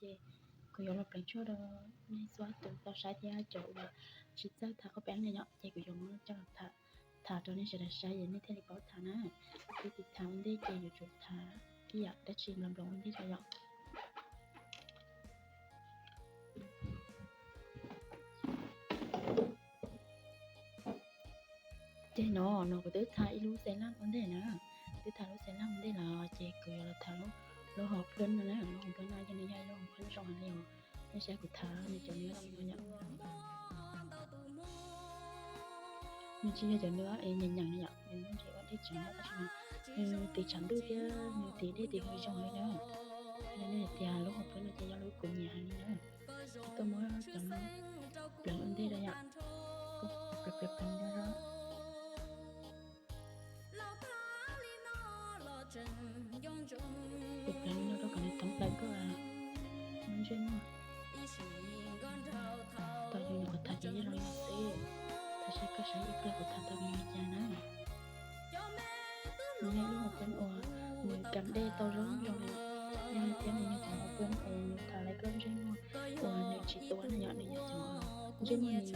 ces kuv yuav los pleev tshuaj rau nej txhua tus tau saib thiab cov uas tsis txawj tham qhov peev ne yom, ces kuv yuav muab coj los tham rau nej sawv daws saib es nej thiaj li paub tham na. Kuv tiv tham ua ntej ces yuav tsum tham ib yam dab tsi nploos nploos ua ntej rau yom. Ces no, no kuv twb tham ib lub xeeb laj ua ntej na, twb tham lub xeeb laj ua ntej los ces kuv yuav los tham lub hauv phwb no na. Lub hauv phwb no yog, nws yog ib lub hauv phwb zoo heev li os. Nej saib kuv tham nws cov nws, nws tsis yog cov nws es nyeem nyeem li yom, nws muaj ntsis ua dej tsev na, tab sis mas nws tiv tshav ntuj thiab nws tiv dej tiv hav zoo li na. Yog nej tias lub hauv phwb no ces yog lub kuv nyiam heev li na. Ces koj muab cov no pleev ua ntej rau yom, koj pleev pleev no rau, pleev pleev no rau kom nws thoob plaws koj lub ntsej muag. Tau yus nyuam qhuav tham ces yeej zoo li no xwb, tab sis koj saib ib pliag kuv tham tau li cas na. Nws yog ib lub hauv phwb uas nws kam dej tau zoo zoo li, yog hais tias nws yog cov hauv phwb es nws tham lawv koj ntsej muag uas nws tsis tuab na yom, nws yog cov ntsej muag nws,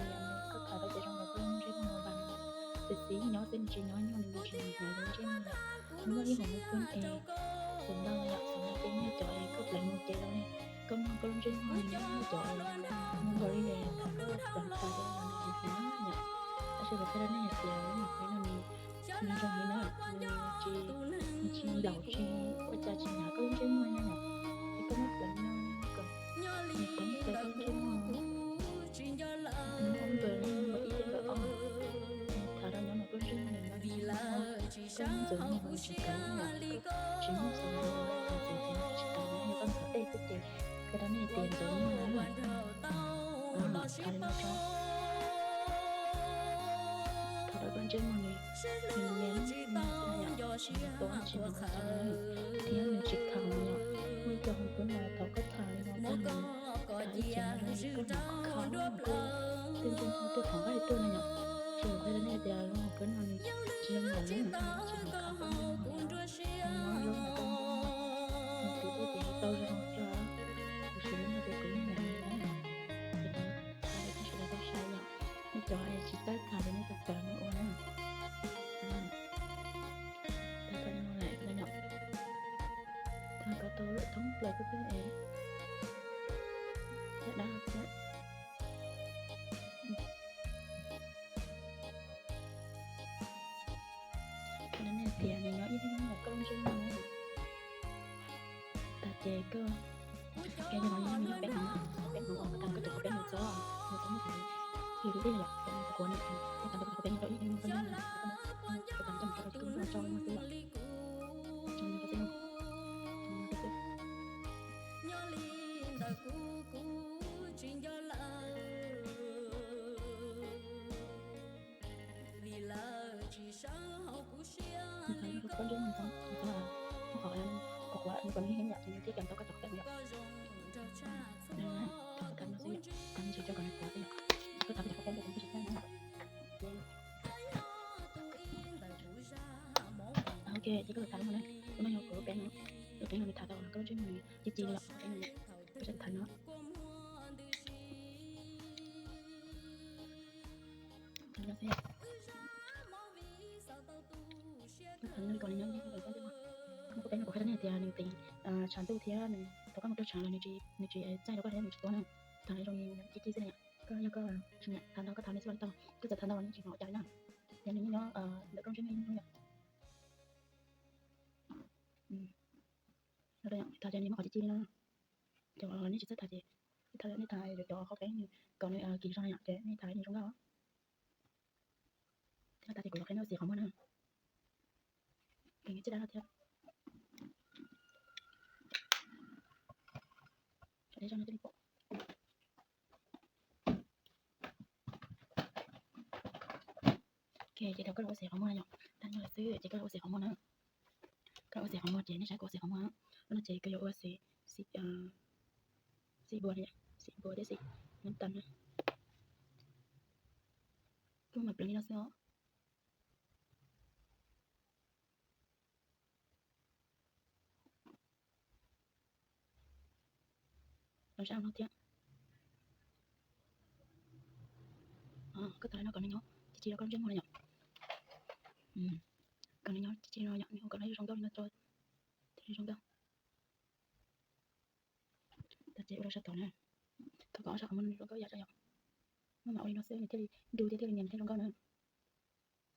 koj tham tau ces zoo li koj ntsej muag vas xis xis nyob xwb, nws tsis nyob nyuaj, nws tsis hnyav yus ntsej muag yom. Nws muaj ib hauv phwb es xov ntau yom, xov ntau ces yog cov es koj pleev mus ces zoo li koj muag koj lub ntsej muag, nws muaj cov es zoo nkaus li es thaum koj pleev tas ces nws tsis hnyav yom. Tab sis kuv qhia rau nej hais tias lub hauv phwb no nws, nws zoo heev na, nws tsis, nws tsis laum tsis ua cas tsis hnyav koj lub ntsej muag na yom. Ces koj muab pleev no kom nws thoob plaws koj lub ntsej muag, nws muaj ntawm ib ib ntawm ob, nws tham rau nyob ntawm koj ntsej muag no, koj ntxuav muag los nws tsis kawv yom, koj tsis muaj xov ntau los txav txav ces nws tsis kawv, yog koj ntxuav dej xwb ces qhia rau nej tias ntxuav muag na. Tham li no tso, tham rau koj ntsej muag nws, nws me, nws me yom, nws tuab tsis hnyav koj xov ntau na, thiab nws tsis khaus yom. Muaj ib co hauv phwb no thaum koj tham li no tag nws khaus ib ce no zoo li koj hnyav khaus khaus koj tej ntsej muag tuaj thaum nqaij tuaj na yom. Ces kuv qhia rau nej tias lub hauv phwb no nws tsis zoo li ntawd na, nws tsis khaus koj ntsej muag li os. Nws no zoo li koj ntsej muag, nws tiv dej tiv hav tau zoo li os. Kuv siv lub no ces kuv yeej nyiam li na. Ces no, tham rau nej sawv daws tau saib yom. Nej cov es tsis txawj tham ces nej tau kawm mus ua na. Tham tau li no lawm no yom. Tham kom tau lawm thoob plaws koj tej es, caj dab thiab. Qhia rau nej tias nws nyob ib hnub no koj lub ntsej muag na, tas ces koj, ces yog no yog peb hnub, peb hnub uas koj tas koj cov qhov peb hnub txog, nws tau muaj tus, tus dej yom, ces nws kuv kuv nws, koj tas koj cov qhov peb hnub rau ib hnub koj ntsej muag, koj tas coj mus rau koj tus koj tso muag xwb yom, tso muag rau xwb, tso muag rau xwb. Koj ntsej muag ntxoov, ntxoov, qhov, qhov, qhov nws heev yom, ces nws thiaj kam tau koj cov qhov peb hnub yom. Koj tas no xwb yom, tas no ces tso kom nws tuab xwb yom. Koj tas koj cov qhov peb hnub ces nws thiaj tsis txaij na. Ok, ces koj los tham lub no na. Lub no yog kuv lub peeb no, lub peeb no nws tham tau koj lub ntsej muag nws ci ci li yom, lub peeb no yom. Koj sawv daws tham no. Tham no xwb yom. Koj tham no kom nws nyob ib hnub koj ntsej muag. Lub peeb no kuv qhia rau nej tias nws tiv tshav ntuj thiab nws thaum koj mus rau tshav los nws tsis, nws tsis txaij rau koj thiab nws tsis tuab na. Tham zoo li ci ci xwb na yom. Koj yog koj tsis nyiam tham ntau koj tham li xwb los tau, koj txawm tham ntau los nws tsis hnyav ua cas li na. Yog nws yeej nyob ntawm koj ntsej muag ib hnub yom. Tham ces nws muaj qhov ci ci li no. Cov nej tsis txawj tham ces nej tham, nej tham yuav cov qhov peeb nws kom nws kim zog yom, ces nej tham nws zoo nkauj. Thiab tas ces kuv yuav qhia nej ua xim qhov muag na. Ces nws txij dab no thiab. Cov dej zog no thiaj li pom. Ok, ces thaum koj los ua xim qhov muag yom, tag no lawm xwb ces koj los ua xim qhov muag na. Koj los ua xim qhov muag ces nej saib kuv ua xim qhov muag, no ces koj yuav ua xim, xim, xim npua, xim npua thiab xim nab tas na. Koj mam pleev li no xwb os. Los sab no thiab. Koj tau li no kom nws nyob ci ci rau koj lub ntsej muag no yom. Kom nws nyob ci ci no yom, nws hu kom nws zoo nkauj li no rau thiaj li zoo nkauj. Ces ua rau sab tod na, thov kom ob sab qhov muag zoo nkauj yam rau yom. Muaj mas ua li no xwb nws thiaj li du thiab thiaj li nias nws thiaj zoo nkauj na.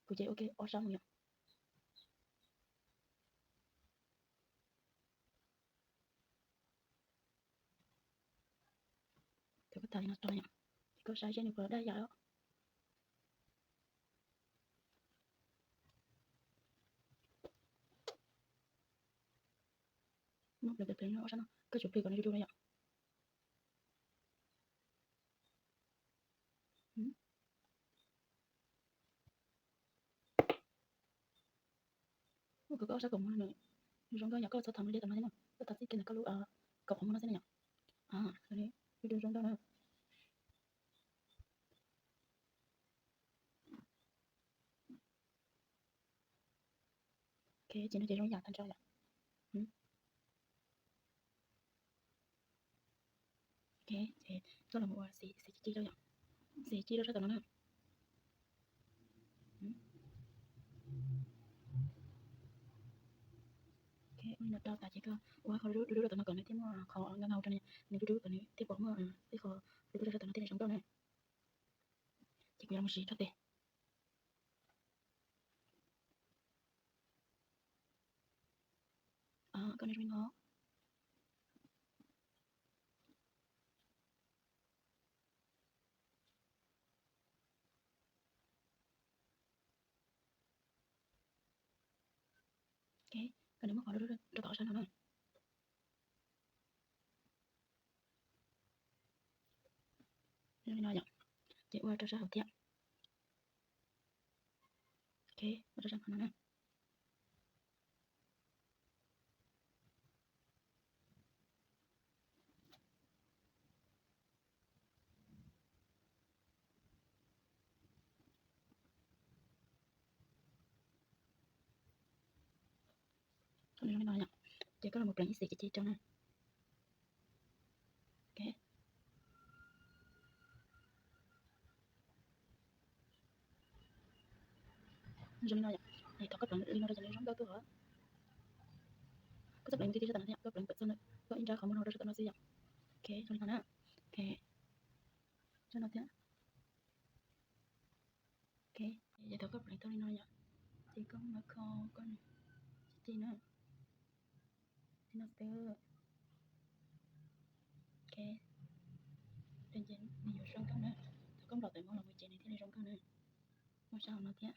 Kuv ces ua ke ob sab mus yom. Thaum koj tas li no rau yom, ces koj saib seb nws puas daj yam os. Muab pleev pleev ob sab no, koj tsum plig kom nws du du no yom. Ua kom koj ob sab kaum muag no zoo nkauj yom, koj txhob thov mus liab tom no thiab na, koj thov txij kiag ntawm koj lub kaum qhov muag no xwb na yom. Du du zoo nkauj na. Ok, ces no ces zoo yam tag nrho yom. Ok, ces koj los ua xim, xim ci rau yom, xim ci rau sab tom no na. Ok, ua li no rau tas ces koj ua qhov dub dub rau tom no kom nws thiaj muaj qhov nkag nkaug rau, nws dub dub kom nws thiaj pom muaj ib qho dub dub rau sab tom no thiaj li zoo nkauj na. Ces kuv yuav los mus siv txoj tes. Koj nws zoo li no. Ok, koj nws muab qhov rau tom ob sab no na. Zoo li no yom, ces ua rau sab hauv thiab. Ok, ua rau sab hauv no na. Zoo li no yom, ces koj los mus pleev ib xim ci ci rau na. Ok. Zoo li no yom, es thaum koj pleev li no rau ces nws zoo nkauj tuaj os. Koj txhob pleev mus ti ti sab tom no thiab, koj pleev kom txog ntawm koj ib nrab qhov muag no rau sab tom no xwb yom. Ok, zoo li no na. Ok, zoo no thiab. Ok, ces thaum koj pleev tau li no yom, ces koj mam kho koj ci ci na. Li no xwb. Ok, ces nws yuav zoo nkauj na. Thaum koj nplaum tawm muag los mus ces nws thiaj li zoo nkauj na. Muab sab hauv no thiab.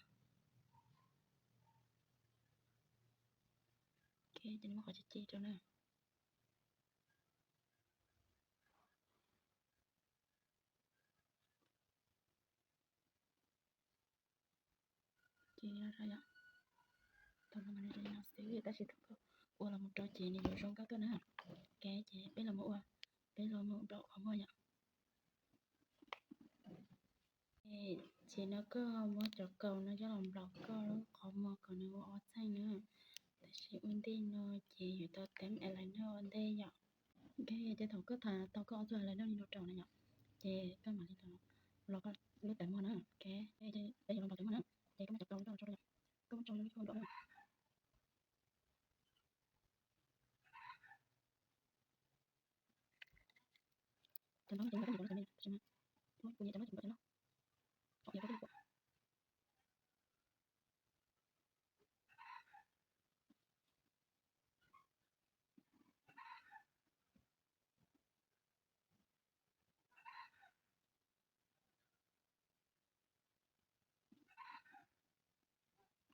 Ok, ces nws muab qhov ci ci rau na. Ces li no rau yom, tau no mas nws zoo li no xwb, tab sis thaum koj ua los mus rau ces nws yuav zoo nkauj tuaj na. Ok, ces peb los mus ua, peb los mus nplaum qhov muag yom. Ces no koj muab cov kaus no coj los nplaum koj lub qhov muag kom nws ua ob txheej na. Tab sis ua ntej no ces yuav tau teeb eyeliner ua ntej yom. Ok, ces thaum koj tau koj ob txoj eyeliner li no rau na yom, ces koj mam li los koj lub tais muag na. Ok, peb yuav los nplaum tais muag na, ces koj muab cov kaus no coj los tso rau yom, koj muab tso lub tshuaj nraum na. Cov no ces muab cov no, muab kuv nyiam cov no ces muab cov no, kom nyiam rau tej pom.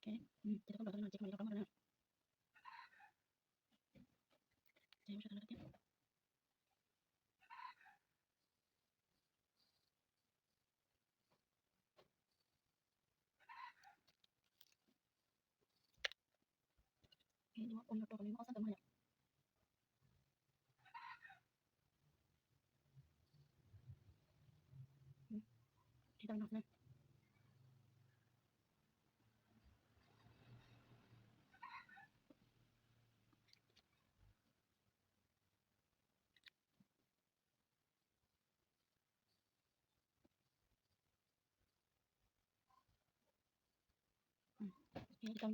Ok, ces tau koj nplaum tau li no ces koj mam li rau koj muag na. Ces ua sab tom no thiab. Ua no rau kom nws muaj ob sab tom no yom. Ces tau li no xwb na. Ces koj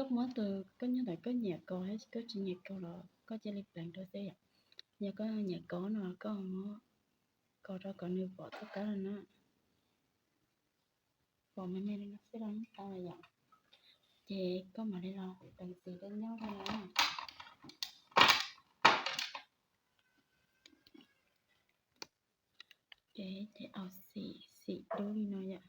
muab tus, koj nyob ntawm koj nyiam kos thiab koj tsis nyiam kos los koj cia li pleev rau xwb yom. Yog koj nyiam kos no koj muab kos rau kom nws pom txoj kab no na. Pom me me li no xwb los yeej tau lawm yom. Ces koj mam li los peem xim rau nyob rau no. Ces, ces au xim, xim dub li no yom.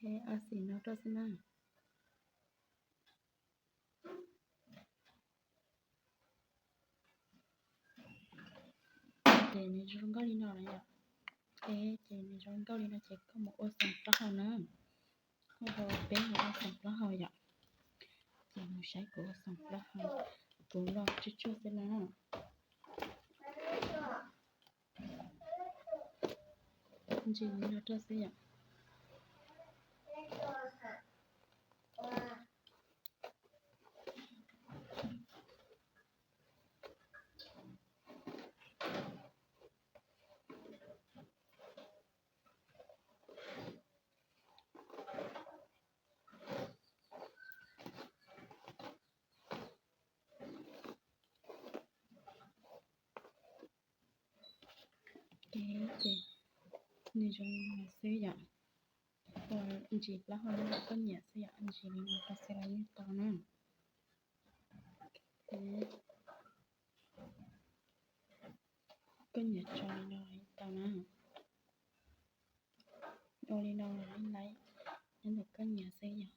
Ok, au xim no rau xwb na. Ces nws zoo nkauj li no lawm yom. Ok, ces nws zoo nkauj li no ces koj mus ua xoom plaub hau na. Koj ua peb mus ua xoom plaub hau yom. Ces mus saib kuv ua xoom plaub hau, kuv los tsuj tsuag xwb na. Ntsis li no rau xwb yom. Ces nws zoo li no xwb yom. Ua ntsis plaub hau li koj nyiam xwb yom, ntsis li no rau xwb los yeej tau na. Koj nyiam tso li no los yeej tau na. Ua li no los yeej tau, nyob ntawm koj nyiam xwb yom.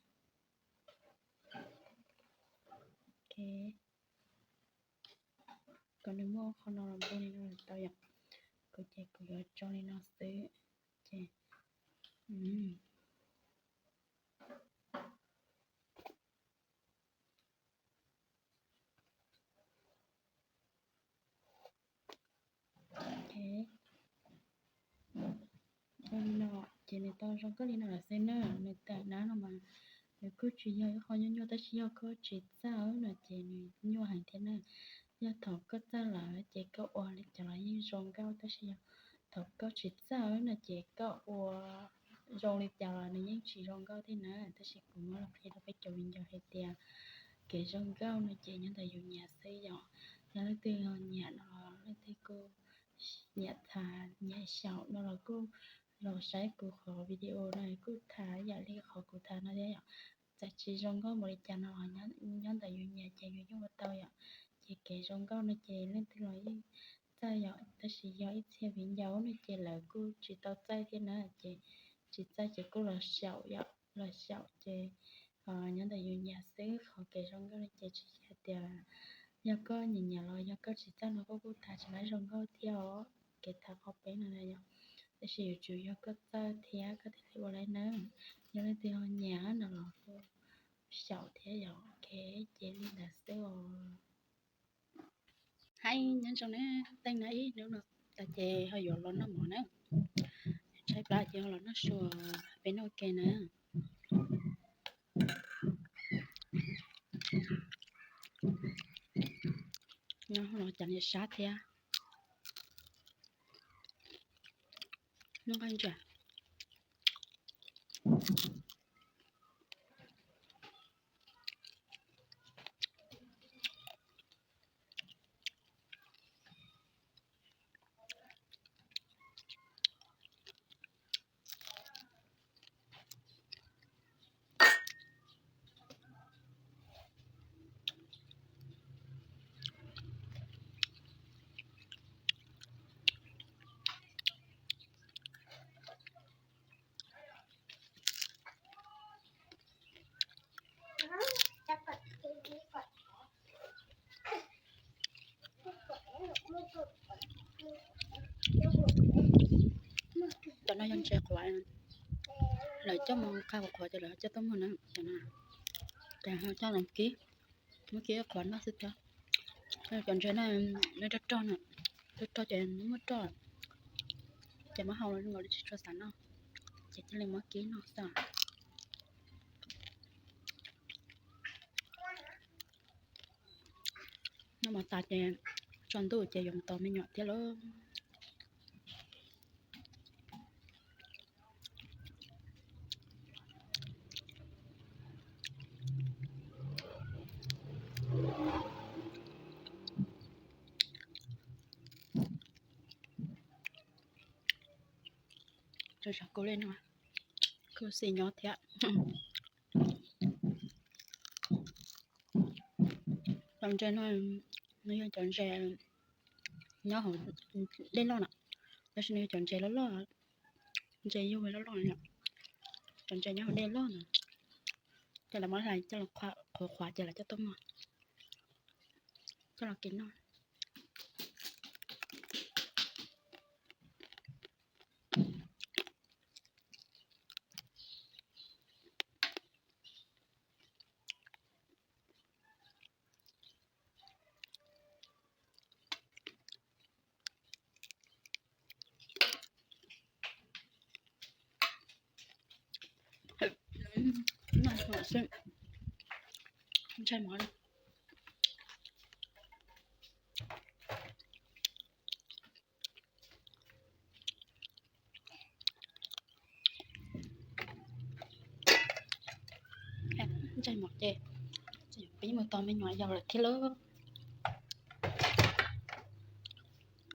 Kom nws muaj qhov no los npog li no los tau yom. Kuv ces kuv yuav tso li no xwb. Ces ua li no ces nws tau zoo nkauj li no lawm xwb na. Nws tam nab no mas nws kuj tsis yog ib qho nyuaj nyuaj, tab sis yog koj tsis txawj no ces nws nyuaj heev thiab na. Yog thaum koj txawj lawm ces koj ua li cas los yeej zoo nkauj, tab sis yog thaum koj tsis txawj no ces koj ua zoo li cas los nws yeej tsis zoo nkauj thiab na. Tab sis kuv muab los qhia rau peb cov viv ncaus hais tias kev zoo nkauj no ces nyob ntawm yus nyiam xwb yom. Yog leej twg nyiam no los leej twg kuj nyiam tham nyiam xyaum no los kuj los saib kuv qhov video no kuj tham yam li qhov kuv tham no thiab yom. Txawm tsis zoo nkauj npaum li cas no los nyob ntawm yus nyiam ces yus yeej ua tau yom. Ces kev zoo nkauj no ces leej twg los yeej txawj yom, tab sis yog ib txhia viv ncaus no ces lawv kuj tsis tau txawj thiab na, ces tsis txawj ces kuj los xyaum yom, los xyaum ces nyob ntawm yus nyiam xwb. Qhov kev zoo nkauj no ces tsis hais tias yog koj nyiam nyiam los yog koj tsis txawj no koj kuj tham tsis laiv zoo nkauj thiab os. Kev tham qhov peb no na yom, tab sis yuav tsum yog koj txawj thiab koj thiaj li ua laiv na. Yog leej twg ho nyiam no los kuj xyaum thiab yom. Ok, ces li ntawd xwb os. Hais nyob zoo na, teej no ib hnub no tas ces ho yuav los noj mov na. Tshaib plab ces ho los noj su, peb noj ke na. Nyob los cas niam sab thiab. Noj nqaij ntsa. Cov no yog ntses qhuav, lawv coj mus qha qhuav qhuav ces lawv coj tuaj muag na. Cov no ces ho coj los kib, muab kib qhuav noj xwb thiab. Cov ntses no nws rog rog na, rog rog ces muab roj, ces muab hau los zoo nkaus li tsis tshua xav noj, ces thiaj li muab kib noj xwb. Noj mov tas ces tsaus ntuj ces yuav mus tos me nyuam thiab lauj. Tso sav kuv li no, kuv xis nyob thiab. Cov ntses no nws yog cov ntses nyob hauv dej loj na, tab sis nws yog cov ntses loj loj, ntses yug loj loj, cov ntses nyob hauv dej loj na. Ces lawv muab hlais coj los qhuav qhuav ces lawv coj tuaj muag, coj los kib noj. Noj xwb, ntshai mov li. Ntshai mov ces peb mus tos me nyuam yaus lawm thiab lauj.